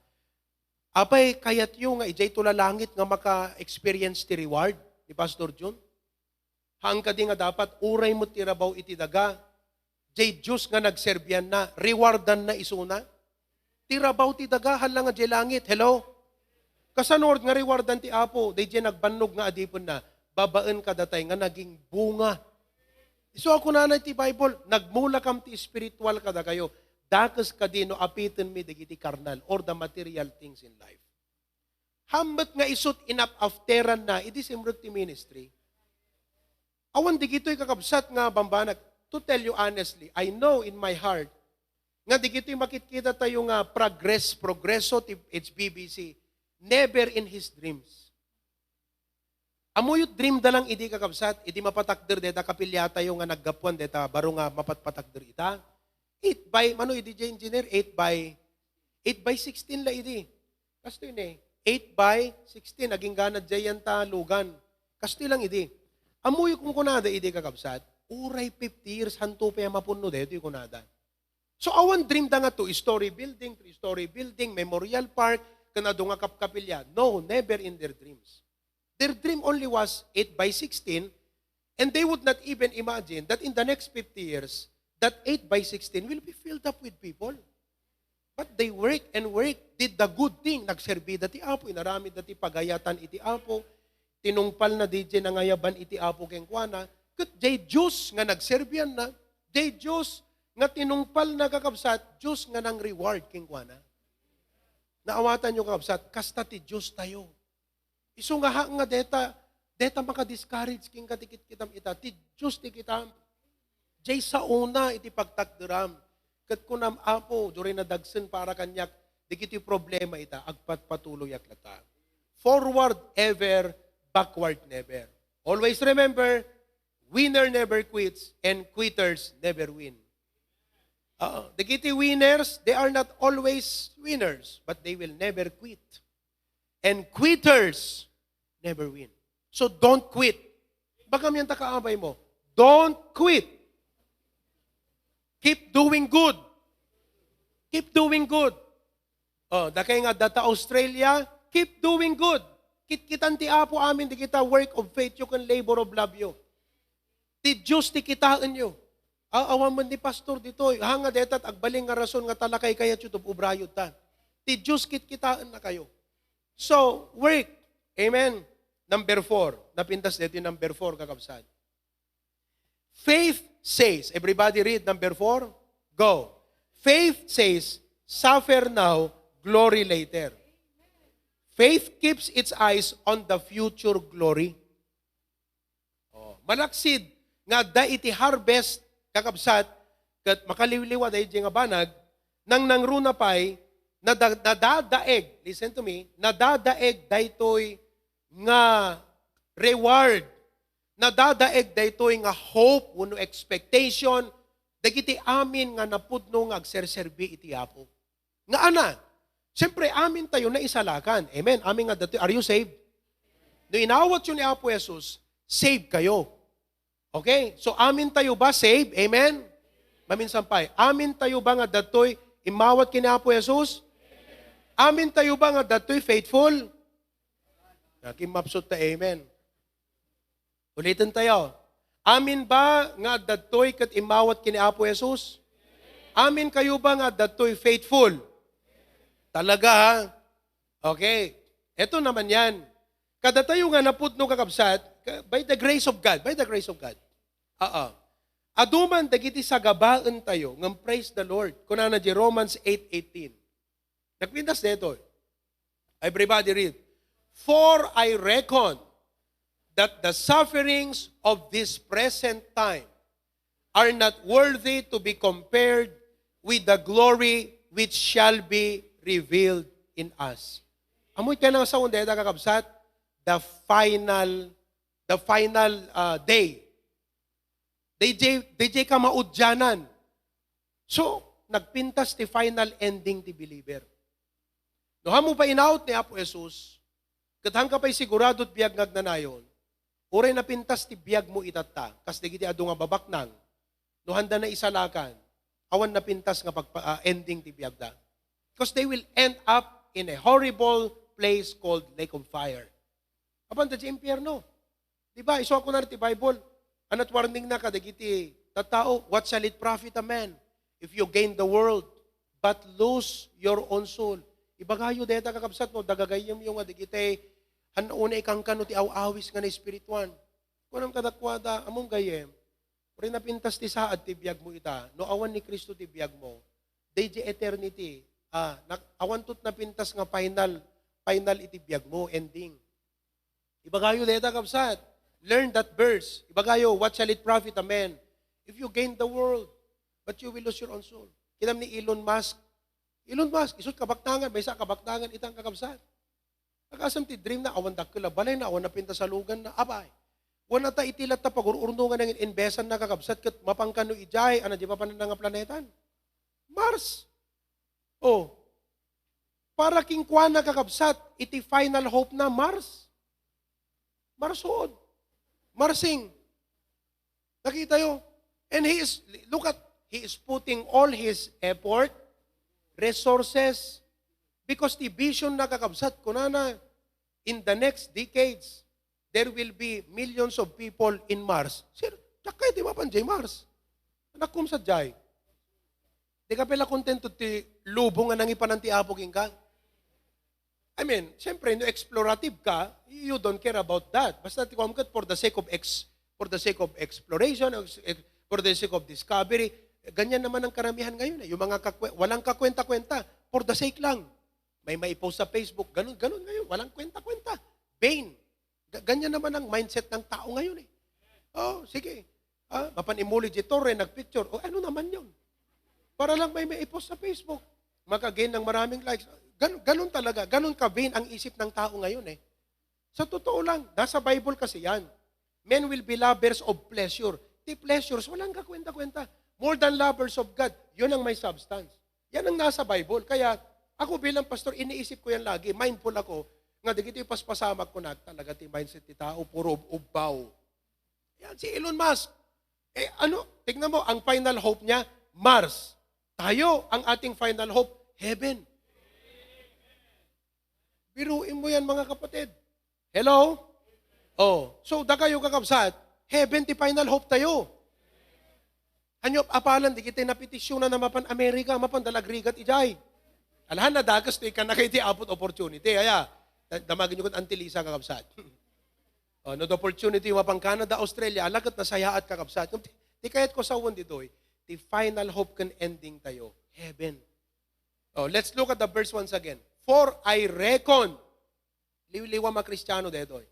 Apay, kayatyo nga idiay to lalangit nga maka-experience ti reward ni Pastor Jun? Haan kadi nga dapat uray met ti rabaw iti daga, jay Dios nga nagserbianna, rewardanna isuna? Ti rabaw ti daga, haan la nga jay langit. Hello? Kasano nga rewardan ti Apo, dayjay nagbannog nga adipenna, babaen kadatay nga naging bunga. Isu a kunana ti Bible, "Nagmulakam ti espiritual kadakayo, dakes kadi no apitenmi dagiti karnal or the material things in life." Hammet nga isut inap-afteranna idi simrek ti ministry. Awan digitoy, kakabsat, nga bambanag. To tell you honestly, I know in my heart nga digitoy makitkita tayo nga progress, progreso ti H B B C, never in his dreams. Ammoyo, dream da lang idi, kakabsat, idi mapatakder deta kapiliatayo nga naggapuan deta baro nga mapatpatakder ita. Eight by, mano idi, engineer? Eight by, eight by sixteen la idi. Kastoy ne, eight by sixteen, agingga na diay yan ta lugan. Kastoy lang idi. Ammoyo kunkunada idi, kakabsat, uray fifty years, hanto pay a mapunno daytoy kunada. So, awan dream da nga two-story building, three-story building, Memorial Park, ken adu nga kapkapilya. No, never in their dreams. Their dream only was eight by sixteen, and they would not even imagine that in the next fifty years, that eight by sixteen will be filled up with people. But they work and work, did the good thing. Nagserbi da ti Apo, inaramid da ti pagayatan iti Apo, tinungpal na diay nangayaban iti Apo kenkuana, ket diay Dios nga nagserbian na, diay Dios nga tinungpal na, kakabsat, Dios nga nang reward kenkuana. Naawatan yo, kakabsat, kasta ti Dios tayo. Isu nga ha-, nga deta, deta maka-discourage ken ka ti kitkitam ita. Ti Dios ti kitam. Diay saona iti pagtakderam. Ket kunam, Apo, diay nadagsen para kaniak dagiti problema ita, agpatpatuloyak latta. Forward ever, backward never. Always remember, winner never quits and quitters never win. Uh, dagiti winners, they are not always winners, but they will never quit. And quitters never win. So don't quit. Baka yan ta kaabay mo. Don't quit. Keep doing good. Keep doing good. Oh, dakay nga data Australia, keep doing good. Kitkitan ti Apo amin dagita work of faith yo ken labor of love yo. Ti Dios ti kitaen yo. A-, awan man ni pastor ditoy. Ha nga detat agbalin nga rason nga talakay kayat yo, obrayo ta. Ti Dios kitkitaen na kayo. So, work. Amen. Number four. Napintas dito yung number four, kakabsat. Faith says, everybody read number four. Go. Faith says, "Suffer now, glory later." Faith keeps its eyes on the future glory. Oh, malaksid nga adda iti harvest, kakabsat, ket makaliwliwa daydi nga banag, nangnangruna pay, nada-, nadadaeg, listen to me, nadadaeg daytoy nga reward, nadadaeg daytoy nga hope wenno expectation dagiti amin nga napudno nga agserserbi iti Apo. Nga ana, siyempre, amin tayo naisalakan. Amen? Amin nga dati, are you saved? No inawat yo ni Apo Jesus, save kayo. Okay? So, amin tayo ba save? Amen? Maminsan pay. Amin tayo ba nga datoy imawat ken ni Apo Jesus? Amin tayo ba nga datoy faithful? Nakimmapsot ta, amen. Ulitin tayo. Amin ba nga adda datoy ket imawat ken ni Apo Jesus? Amin kayo ba nga adda datoy faithful? Talaga, ha? Okay. Eto naman yan. Kadatayo nga napudno, kakabsat, ka-, by the grace of God, by the grace of God. Oo. Adu man dagiti sagabaen tayo, ngem praise the Lord. Kunana di Romans eight eighteen. Nagpintas daytoy. Everybody read. "For I reckon that the sufferings of this present time are not worthy to be compared with the glory which shall be revealed in us." Amoy ka nang saon dayta, kakabsat? The final, the final, uh, day. Dayjay, dayjay kamaudianan. So, nagpintas ti final ending ti believer. No, hamo pa inaut ni Apo Jesus, ket hangka pay sigurado ti biag nga agnanayon, uray napintas ti biag mo itatta, kas dagiti adu nga babaknang, no handa naisalakan, awan napintas nga pagpa-, ah, ending ti biagda. Because they will end up in a horrible place called lake of fire. Apan da di impierno. Di ba? Isu a kuna ti Bible, anat warning na kadagiti tattao, "What shall it profit a man if you gain the world but lose your own soul?" Ibagayo dayta, kakabsat, no, dagagayyem yo nga dagiti, han-, una ikankano ti aw-awis nga naespirituan. Kunam kadakuada, "Amom gayyem, uray napintas ti saad ti biag mo ita, no awan ni Cristo ti biag mo, daydi eternity, ah, nak-, awan tot napintas nga final, final iti biag mo, ending." Ibagayo dayta, kabsat. Learn that verse. Ibagayo, "What shall it profit a man if you gain the world, but you will lose your own soul?" Kinam ni Elon Musk. Elon Musk, isut kabaktangan, maysa a kabaktangan, itang kakabsat. Agasem ti dream na, awan dakkel a balay na, awan napinta salugan na, apay. Wana ta iti latta pagur-urnongan nga investan na kakabsat, ket mapan kano idiay, ano, di pa panana nga planetan? Mars. Oh. Para kenkuana kakabsat, iti final hope na, Mars. Mars, suod. Marsing. Nakita yo? And he is, look at, he is putting all his effort, resources, because the vision na kakabsat, kunana, in the next decades, there will be millions of people in Mars. Sir, diak kayo ti mapan jay Mars. Anak kom sa jay. Di ka pala kontento ti lubong nga nangipanan ti Apo kenka? I mean, siyempre, no explorative ka, you don't care about that. Basta ti kuam ket for the sake of ex-, for the sake of exploration, ex-, ex-, for the sake of discovery, ganyan naman ang karamihan ngayon eh. Yung mga kakwe-, walang kakwenta-kwenta, for the sake lang. May maipost sa Facebook, ganun, ganun ngayon, walang kwenta-kwenta. Vain. Ga-, ganyan naman ang mindset ng tao ngayon eh. Oh, sige. Ah, mapan imuli di torre, nagpicture. O ano naman yun? Para lang may maipost sa Facebook. Makagain ng maraming likes. Gan-, ganun talaga. Ganun ka-vain ang isip ng tao ngayon eh. Sa totoo lang, nasa Bible kasi yan. Men will be lovers of pleasure. Ti pleasures, walang kakwenta-kwenta. More than lovers of God. Yun ang may substance. Yan ang nasa Bible. Kaya ako bilang pastor, iniisip ko yan lagi. Mindful ako nga dagiti paspasamak ko na talaga ti mindset ti tao, puro ub-, ubbaw. Yan, si Elon Musk. Eh, ano? Tignan mo, ang final hope niya, Mars. Tayo, ang ating final hope, heaven. Biruin mo yan, mga kapatid. Hello? Oh, so, dakayo, kakabsat, heaven ti final hope tayo. Ania, apalan, di kita napetisyunan na mapan Amerika, mapan dalagrigat ijay. Alahan na dagas to, ikan na kayo ti apot opportunity. Aya, da-, damagin nyo kun Antilisa, kakabsat. Oh, no, the opportunity, mapan Canada, Australia, alagat nasayaat, kakabsat. Ti, ti kayat ko sa ditoy, ti final hope ken ending tayo, heaven. Oh, let's look at the verse once again. For I reckon, liwliwa a Kristiano detoy,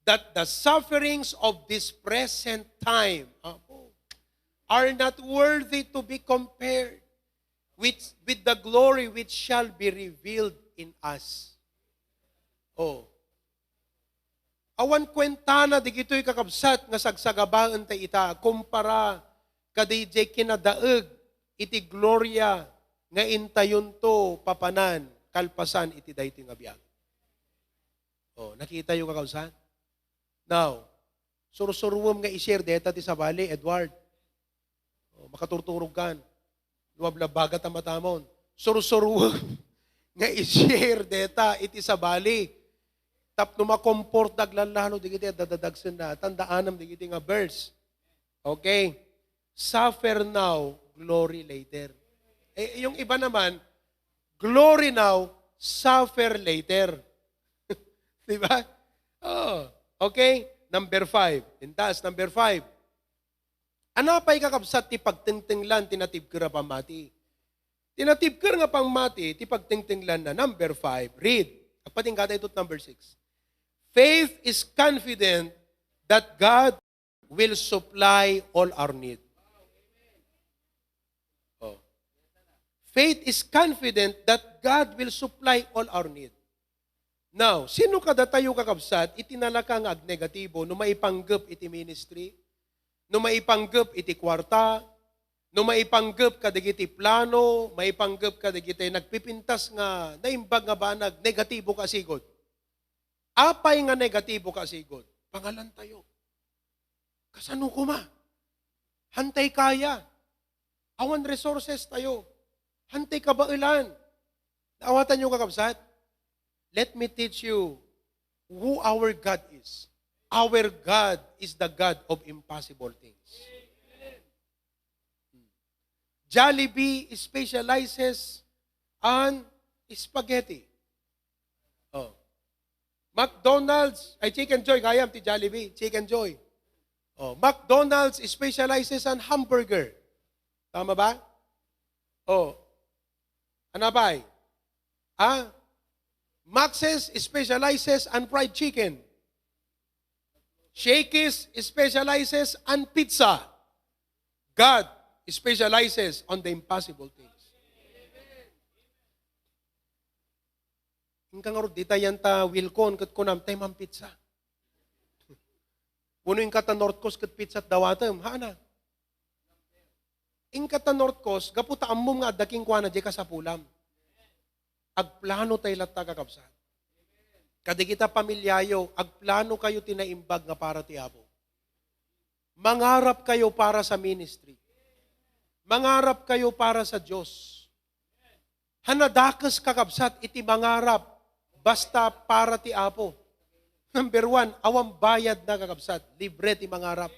that the sufferings of this present time, apo, are not worthy to be compared with, with the glory which shall be revealed in us. Oh. Awan kuentana digitoy, kakabsat, nga sagsagabaen ta ita kumpara kadidiay kinadaeg iti gloria nga intayonto papanan kalpasan iti daytoy nga biag. Oh, nakita yo, kakabsat? Now, sursuruem nga i-share deta ti sabali, Edward. Oh, makaturturog kan. Luwab-labagat a matamon. Sursuruem nga i-share deta iti sabali. Tapno makomporta aglallalo digiti dadadagsen na. Tandaanem digiti nga verse. Okay? Suffer now, glory later. Eh, yung iba naman, glory now, suffer later. Di ba? Oh, okay? Number five. Intas, number five. Anapay, kakabsat, ti pagtengtenglan ti natibker a pammati? Ti natibker nga pammati, ti pagtengtenglan na. Number five, read. Agpatingga tayo ito't number six. Faith is confident that God will supply all our need. Oh. Faith is confident that God will supply all our need. Now, sino kadatayo, kakabsat, iti nalaka nga agnegatibo no maipanggep iti ministry, no maipanggep iti kuarta, no maipanggep kadagiti plano, maipanggep kadagiti nagpipintas nga naimbag nga banag, negatibo ka sigud? Apay nga negatibo ka sigud? Pangalan tayo. Kasano koma? Hantay kaya. Awan resources tayo. Hantay kabaelan. Naawatan niyo, kakabsat? Let me teach you who our God is. Our God is the God of impossible things. Jollibee specializes on spaghetti. Oh. McDonald's, ay, Chicken Joy, gayam ti Jollibee, Chicken Joy. Oh, McDonald's specializes on hamburger. Tama ba? Oh. Ano pa? Ah? Max's specializes on fried chicken. Shakey's specializes on pizza. God specializes on the impossible things. Inka ngarud, dita yan ta Wilcon, ket kunam, tay mampitsa. Wenno inka ta North Coast, ket pitsat dawatem. Haana. Inka ta North Coast, gapu ta ammom nga adda kenkuana, diay kasapulam. Agplano tay latta, kakabsat. Kadagita pamilyayo, agplano kayo ti naimbag nga para ti Apo. Mangarap kayo para sa ministry. Mangarap kayo para sa Dios. Haan a dakes, kakabsat, iti mangarap basta para ti Apo. Number one, awan bayad na, kakabsat. Libre ti mangarap.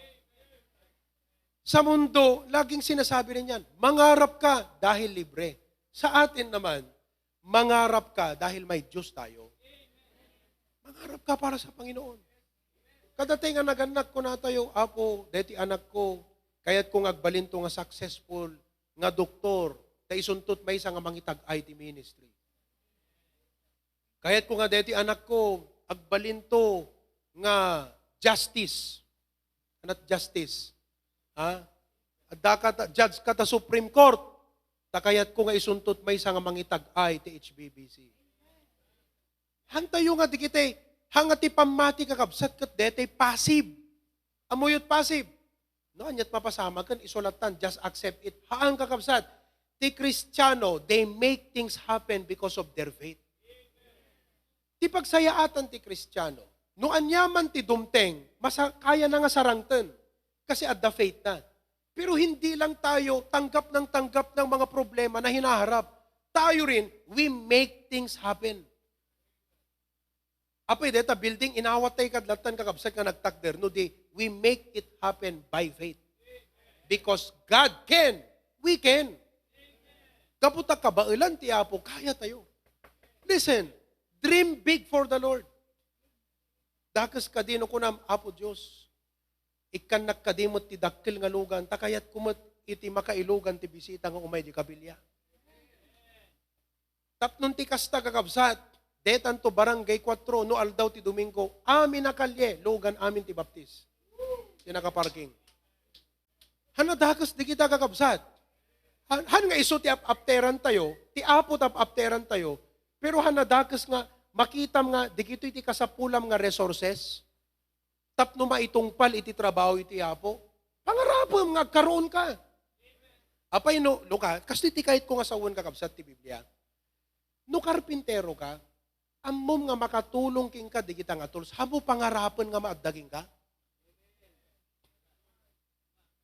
Sa mundo, laging sinasabi rin yan, "Mangarap ka dahil libre." Sa atin naman, mangarap ka dahil may Diyos tayo. Mangarap ka para sa Panginoon. Kada tayo nga nagannak, kuna tayo, "Apo, deti anak ko, kayat ko nga agbalinto nga successful nga doktor, ta isuntot maysa nga mangitag-ay ti ministry." Kayat ko nga deti anak ko, agbalinto nga justice. Anat justice? Ha? Adda ka ta, judge ka ta Supreme Court. Ta kayat ko nga isuntot maysa nga mangitag-ay ti H B B C. Hantayo nga dagiti, hanga ti pammati, kakabsat, ket detay passive. Ammoyo ti passive. No, aniat mapasamak ken isulatan, just accept it. Haan, kakabsat. Ti Kristiano, they make things happen because of their faith. Ti pagsayaatan ti Kristiano, no aniaman ti dumteng, masa-, kaya na nga sarangten. Kasi adda faith na. Pero hindi lang tayo tanggap ng tanggap ng mga problema na hinaharap. Tayo rin, we make things happen. Apay, deta building, inawat tayo kadlatan, kakabsat, nga nagtakder. No, di, we make it happen by faith. Because God can, we can. Gapu ta kabaelan ti Apo, kaya tayo. Listen, dream big for the Lord. Dakes kadi no kunam, "Apo Dios, ikkannak kadi met ti dakkel nga lugan, ta kayatko met iti makailugan ti bisita nga umay di kabilia." Tapno ti kasta, kakabsat, detanto Barangay Cuatro, no aldaw ti Domingo, amin a kalye, lugan amin ti baptis. Ti nakaparking. Haan a dakes dagita, kakabsat. Han, han nga isu ti ap-apteran tayo, ti Apo ti ap-apteran tayo, pero haan a dakes nga makitam nga dagitoy ti kasapulam nga resources tapno maitungpal iti trabaho iti Apo. Pangarapem nga agkaroon ka. Apay no, Luka, kastoy ti kayatko nga sawen, kakabsat, ti Biblia. No karpintero ka, ammom nga makatulong kenka dagita nga tools, haanmo pangarapen nga maadda kenka?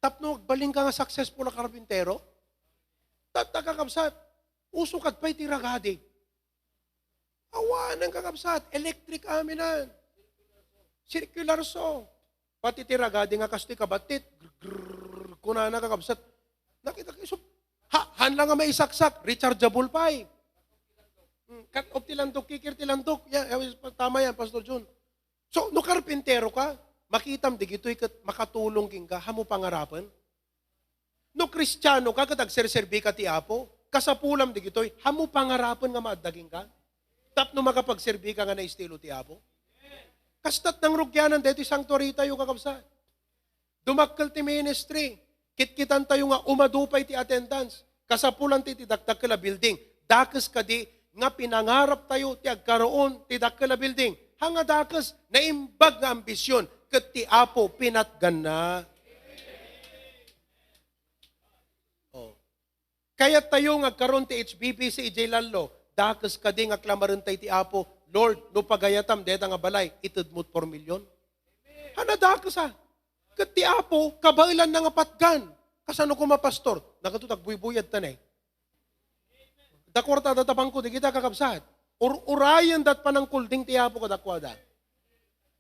Tapno agbalinka nga successful a karpintero? Tatta, kakabsat, uso kad pay ti ragadi. Awanen, kakabsat, electric aminan. Circular saw. Pati ti ragadi nga kastoy kabattit, grrr, kunana, kakabsat. Nakita, isu, ha, haan lang nga maisaksak, rechargeable pay. Hmm, cut off ti landok, kikir ti landok. Ya, ya, tama yan, Pastor Jun. So, no karpintero ka, makitam dagitoy ket makatulong kenka, haanmo pangarapen? No Kristiano ka ket agserserbi ka ti Apo, kasapulam dagitoy, haanmo pangarapen nga maadda kenka? Tapno makapagserbi ka nga naestilo ti Apo? Kasta't nangrugianan daytoy sanctuary tayo, kakabsat. Dumakkel ti ministry. Kitkitan tayo nga umadu pay ti attendance. Kasapulan ti, ti dakdakkel a building. Dakes kadi nga pinangarap tayo ti agkaroon ti dakkel a building. Haan a dakes, naimbag nga ambisyon, ket ti Apo pinatganna. Oh. Kayat tayo nga agkaroon ti H B B C idiay Lallo. Dakes kadi nga klamaren tayo ti Apo, "Lord, no pagayatam dayta nga balay, itedmo ti four million." Haan a dakes, a. Ket ti Apo, kabaelanna nga patgan. Kasano koma, Pastor? Nagato tagbuybuyatta ne. Dakuarta adda tapangko, dagita, kakabsat. Ur-, urayen dat panangkulding ti Apo kadakuada.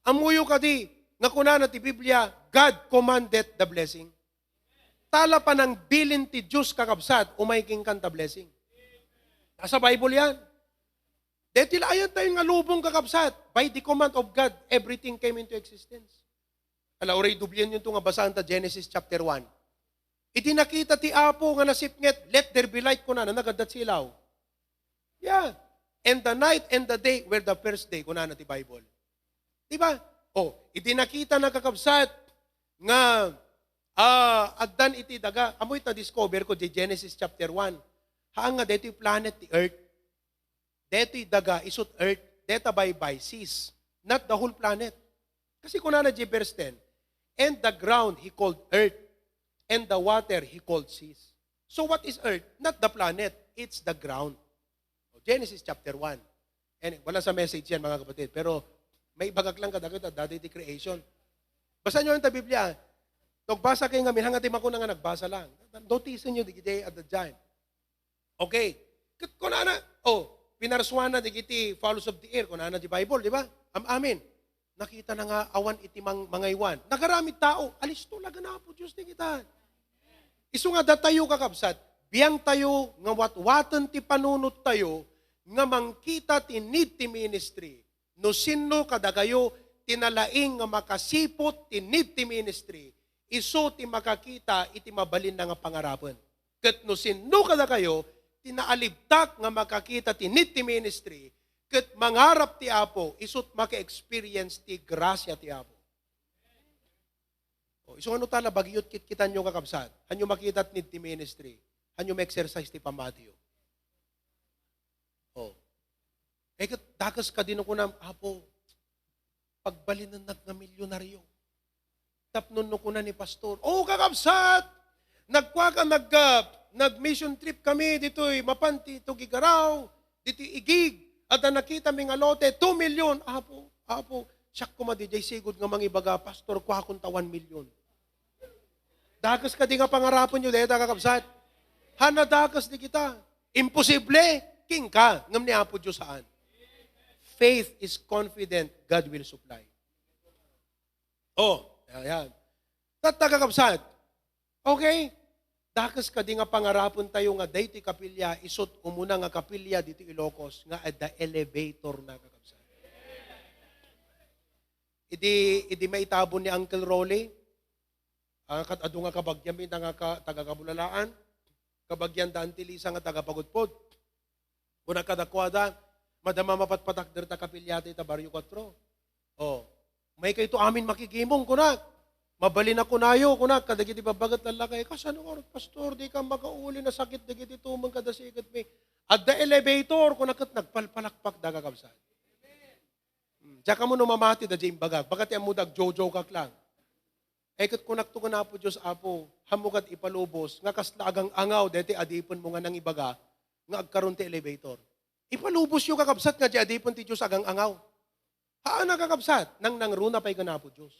Ammoyo kadi, nga kunana ti Biblia, "God commanded the blessing." Tala panangbilin ti Dios, kakabsat, umay kenka ta blessing. Nasa Bible yan. Deti la ayan tayo nga lubong, kakabsat. By the command of God, everything came into existence. Ala, uray dublienyo to nga basaan ta Genesis chapter one. Iti nakita ti Apo nga nasipnget, "Let there be light," kunana, nagaddat silaw. Yeah. "And the night and the day were the first day," kunana ti Bible. Di ba? Oh, iti nakita na, kakabsat, nga, ah, addan iti daga. Ammoy ta discover ko di Genesis chapter one. Haan nga daytoy planet ti Earth. Detoy daga isut earth, deta baybay, seas, not the whole planet. Kasi kunana di verse ten, "And the ground he called earth, and the water he called seas." So what is earth? Not the planet, it's the ground. Genesis chapter one. And wala sa message yan, mga kapatid. Pero may bagak lang kadagit at dati di creation. Basa nyo lang ta Biblia. Nagbasa kayo nga, minsan nga ti makuna nga nagbasa lang. Notice nyo, di kita at the time. Okay. Ket kunana, oh, pinarsuana dagiti fowls of the air, kunana di Bible, di ba? Am-amin. Nakita na nga awan iti mang-, mangaywan. Nagaramid tao, alisto laga na Apo Dios ti kita. Isu nga datayo, kakabsat, biang tayo nga watwaten ti panunot tayo nga mangkita ti need ti ministry. No sinno kadakayo ti nalaing nga makasiput ti need ti ministry, isu ti makakita iti mabalinna nga pangarapen. Ket no sinno kadakayo ti naalibtak nga makakita ti need ti ministry, ket mangarap ti Apo, isut maka-experience ti gracia ti Apo. O, isu nga no tala, bagyo ti kitkitanyo, kakabsat. Hanyo makita ti need ti ministry. Hanyo ma-exercise ti pammatiyo. O. Eh, ket dakes kadi no kunam, "Apo, pagbalinennak nga milyonaryo." Tapno no kuna ni pastor, "O, kakabsat, nagkuaka, nag-, ah, nag-mission trip kami ditoy, mapan ti Tugigaraw, ditoy Igig, adda nakitami nga lote, two million." "Apo, Apo, siak koma diay sigud nga mangibaga, pastor, kuakon ta one million." Dakes kadi nga pangarapenyo dayta, kakabsat? Haan a dakes di kita. Imposible, kenka, ngem ni Apo Dios haan. Faith is confident God will supply. Oh, ayan. Tatta, kakabsat. Okay? Dakes kadi nga pangarapentayo nga daytoy kapilya, isut umuna nga kapilya ditoy Ilocos, nga adda elevator na, kakabsat. Idi, idi maitabon ni Uncle Rolly, ah, kat-, adu nga kabagianmi, nga ka-, taga-Kabulalaan, kabagian da Auntie Lisa nga taga-Pagudpud. Kuna kadakuada, "Madama, mapatpatak derta kapilya ta ita Barrio Cuatro." Oh, "Maikayto amin makigimong," kunak. "Mabalin a kunayo," kunak, kadagiti babbaget lallaki, "Kasano ngarud, pastor, dika makauli, nasakit dagiti tumeng kada siketmi." "Adda elevator," kunak, ket nagpalpalakpak da, kakabsat. Hmm, diak ammo no mamati da diay imbagak. Baka ti ammo da, agjojoke-ak lang. Ay, ket kunakto ken Apo Dios, "Apo, haanmo kad ipalubos nga kasla agang-angaw daytoy adipenmo nga nangibaga nga agkaron ti elevator." Ipalubosyo, kakabsat, nga diay adipen ti Dios agang-angaw. Haan a, kakabsat, nangnangruna pay ken Apo Dios.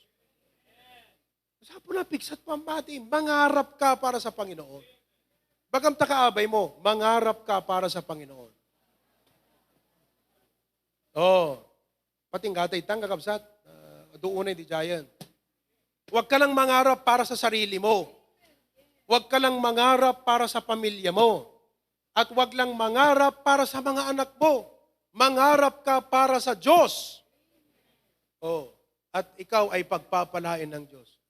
Masapul a pigsat pammati, mangarap ka para sa Panginoon. Bagam ta kaabay mo, mangarap ka para sa Panginoon. Oh, patinggatay tang, kakabsat. Ah, duunay di giant. Huwag ka lang mangarap para sa sarili mo. Huwag ka lang mangarap para sa pamilya mo. At huwag lang mangarap para sa mga anak mo. Mangarap ka para sa Diyos. Oh, at ikaw ay pagpapalain ng Diyos.